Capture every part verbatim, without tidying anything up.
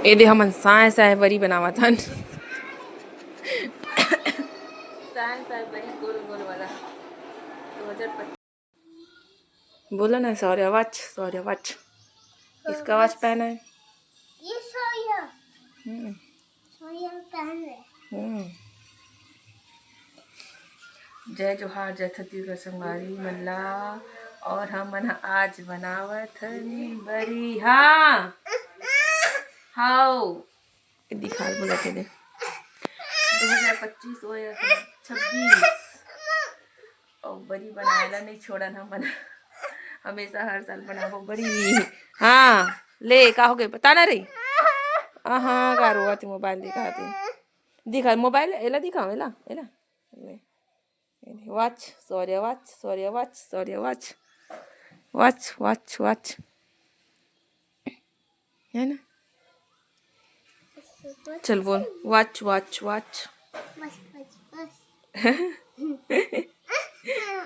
ए दे, हमन साय साय बरी बनावत हन। साय साय बरी गोल गोल वाला। दो हज़ार पच्चीस। बोला ना, सौर्या watch, सौर्या watch। इसका watch पहना है। ये सौर्या। हम्म। सौर्या पहन ले। हम्म। जय जोहार, जय छत्तीसगढ़ संगवारी मन ला। और हमन ह आज बनावत हन बरी। हाँ। हाओ। दिखा बोला के दे। दो हज़ार पच्चीस हो या छब्बीस। और बरी बनाए ला नहीं छोड़न हमन। हमेशा हर साल बनाबो बरी। हाँ, ले, का हो गए? बता ना रे। हाँ, का रोवत हे, मोबाइल दिखाते। दिखा, मोबाइल, एला दिखाओ, एला, एला। ले। Watch, Shaurya watch, Shaurya watch, Shaurya watch। Watch, watch, watch। है ना? चल बोल, watch, watch, watch। बस, बस, बस।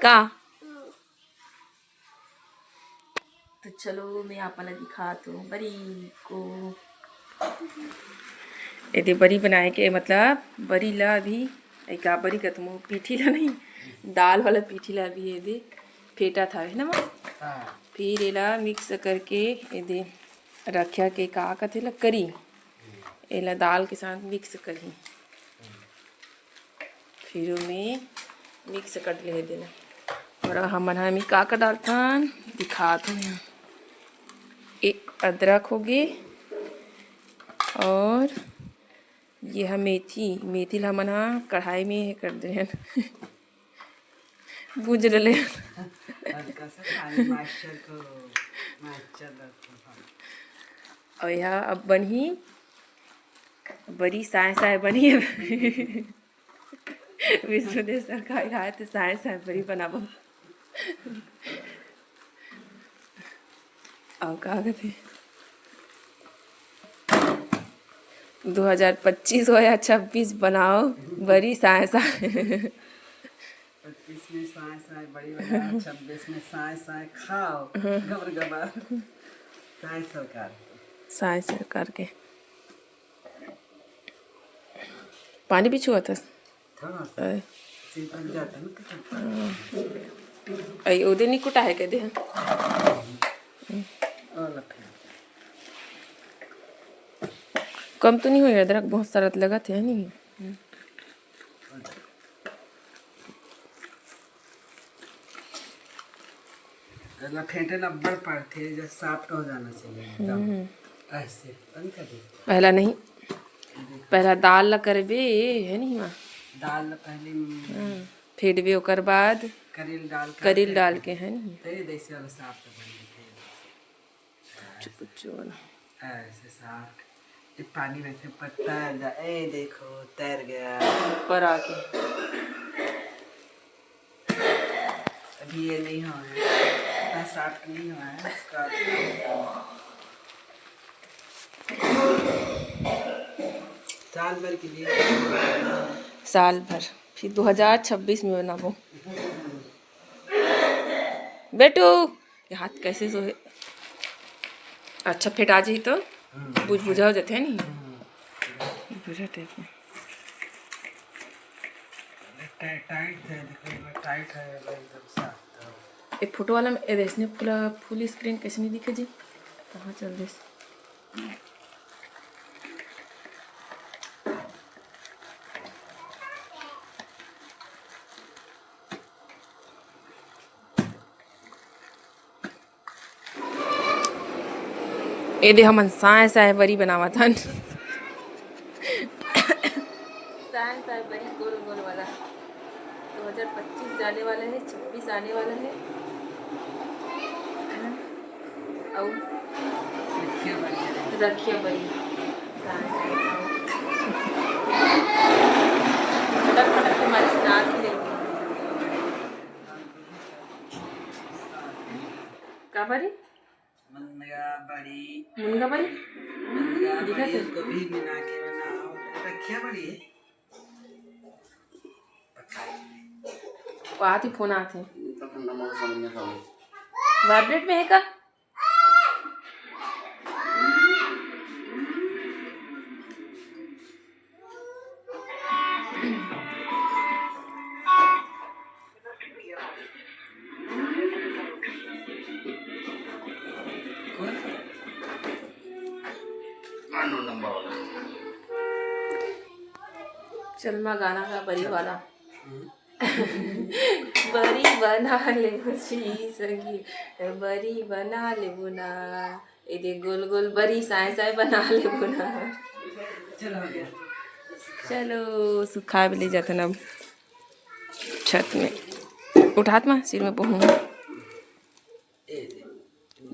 का? तो चलो, मैं आप ला दिखात हूँ बरी को। एदे बरी बनाए के, मतलब, बरी ला अभी, ए, का बरी कथमो, पीठी ला नहीं, दाल वाला पीठी ला अभी एदे फेंटा था, है ना माँ? हाँ। फिर एला mix करके एदे रखिया के, का कथे ला, करी, एला दाल के साथ mix करही। फिर ओमे mix कर ले देना। और हमन ह एमे का का डालथन, दिखात हूँ यहाँ। ए अदरक होगे, और ये ह मेथी, मेथी ला हमन ह कढ़ाई में कर दे हन। भूज डले। हल्का सा पानी master को, master को। और यहाँ अब बनही बरी, साय साय बनही। विष्णु देव सरकार आए तो साय साय बरी बनाबो। और का कहते, दो हज़ार पच्चीस हो या छब्बीस, बनाओ बरी साय साय। पच्चीस में साय साय बरी बनाओ, छब्बीस में साय साय खाओ, गबर गबर। साय सरकार। साय सरकार के। पानी भी छुआथस? थोड़ा सा। अय। सिंपल जाता ना तो। हाँ। अय, ओदे नहीं कुटा है कदे, हाँ? और लखन। कम तो नहीं होय अदरक, बहुत सारा तो लगत है, नहीं? एला फेंटे ल अब्बड़ पड़थे, जे soft हो जाना चाहिए एकदम। हम्म। ऐसे बंद कर दे। पहला नहीं, देखो। पहला दाल ला करबे, है नहीं माँ? दाल ला पहले म-, हाँ, फेंटबे, ओकर बाद करेल डाल के करेल आते डाल हैं। के, है नहीं? तेरे जैसे वाला soft बन गए थे। कुछ, कुछ वाला। ऐसे soft। ये पानी में से ऊपर तैर जा। ए देखो, तैर गया। ऊपर आके। अभी ये नहीं हुआ है, इतना soft नहीं हुआ है, इसका। साल भर के लिए। साल भर, फिर दो हज़ार छब्बीस में बनाबो। बेटू, ये हाथ कैसे सो है? अच्छा, फेंटा जाही तो हम्म। बुझ बुझा हो जाते हैं नहीं? हम्म। बुझाते हैं। टाइ-, tight है, देखो, एक बार tight है, एक बार एकदम soft है। ये फोटो वाला में, ये इसने पूरा full screen कैसे नहीं दिखे जी? कहाँ चल दिस? ए दे, हमन साय साय बरी बनावत हन। साय साय बरी गोल गोल वाला। दो हज़ार पच्चीस जाने वाला है, छब्बीस आने वाला है। अउ रखिया बरी। साय साय खाओ। फटक फटक के मारे सुना भी नहीं। का बरी? मुनगा बरी। मुनगा बरी? मुनगा दिखत बरी, है? इसको भी मिला के बनाओ। रखिया बरी है। वो आती, फोन आती। तो ठंडा मौसम में खाओ। Vibrate में है का? चल, मैं गाना गा, बरी वाला। बरी बना ले जी संगी, बरी बना ले बुना, ए दे गोल गोल बरी साय साय बना ले बुना। चलो, सुखाए बर ले जाथन अब छत में। उठात मा सिर में पहुँ।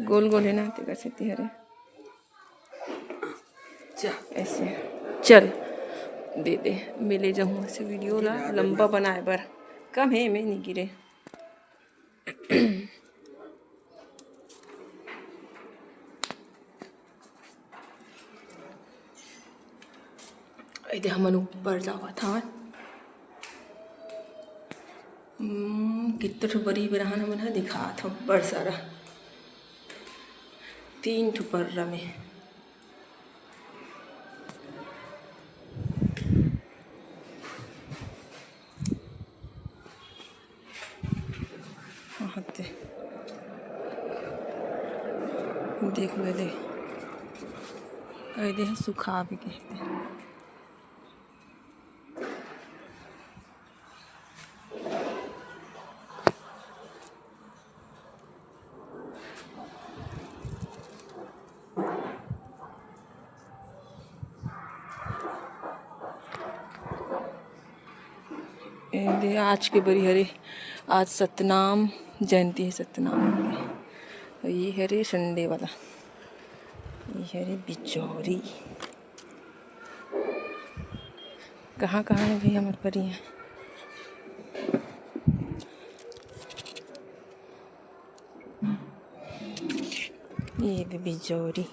गोल गोल हे ना, तेकर सेती हरे। ऐसे। चल, दे दे, मैं ले जाहूँ ऐसे वीडियो ला लंबा बनाए बर। कम हे, मैं नहीं गिरे। ए दे, हमन ऊपर जावत हवन। हम्म, कितना ठो बरी बरहन हमन ह दिखात हव, बड़ सारा। तीन ठो पर्रा में। हाँ, ते। देख ले दे। ए दे, सुखा भी कहते। ए दे, आज के बरी हरे, आज सतनाम जयंती हे, सतनाम। ये हरे संडे वाला, ये हरे बिचौरी। कहाँ कहाँ हे भई हमर बरी ह? ये दे बिचौरी।